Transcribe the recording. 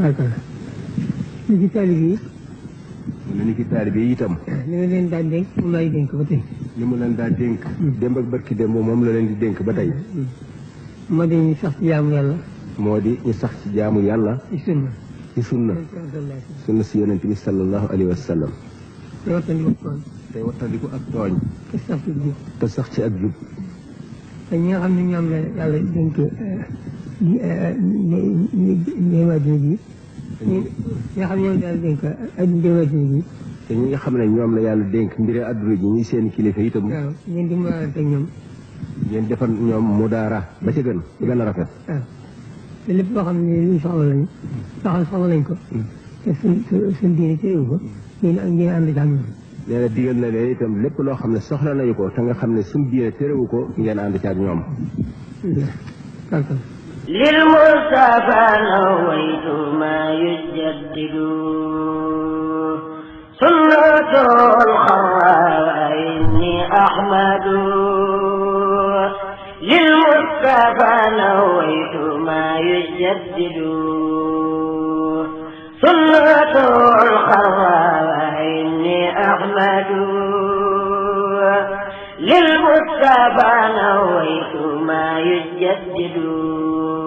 li ci taalib yi. ni ci taalib yi itam. li nga leen daan dénk moom laay dénk ba tey. li mu leen daan dénk. démb ak barki démb moom la leen di dénk ba tey. moo di ñu sax ci jaamu yàlla. moo di ñu sax ci jaamu yàlla. ci sunna. ci sunna. sunna si yonent bi sallallahu alayhi wa sallam. te wattandiku tooñ. te wattandiku ak tooñ. te sax ci jub. te sax ci ak jub. te ñi nga xam ne ñoom la yàlla dénk ndéema dina ji. ñi nga xam ne ñoom la yàlla dénk ak ndéema dina ji. te ñi nga xam ne ñoom la yàlla dénk mbiri àdduna ji ñi seen kilifa itam. waaw ngeen di maalante ak ñoom. ngeen defal ñoom mudaara ba ca gën ci gën a rafet. waaw te lépp loo xam ne luñ soxla lañu. soxla nañ ko. te suñ diine ci réew ko. ngeen ànd ak ñoom. nee na digal na leen itam lépp loo xam ne soxla nañu ko te nga xam ne suñ diine terewu ko ngeen ànd ci ak ñoom. للمصطفى نويت ما يجدد سنة الخراء إني أحمد للمصطفى نويت ما يجدد سنة الخراء إني أحمد للمصطفى نويت ما يجدد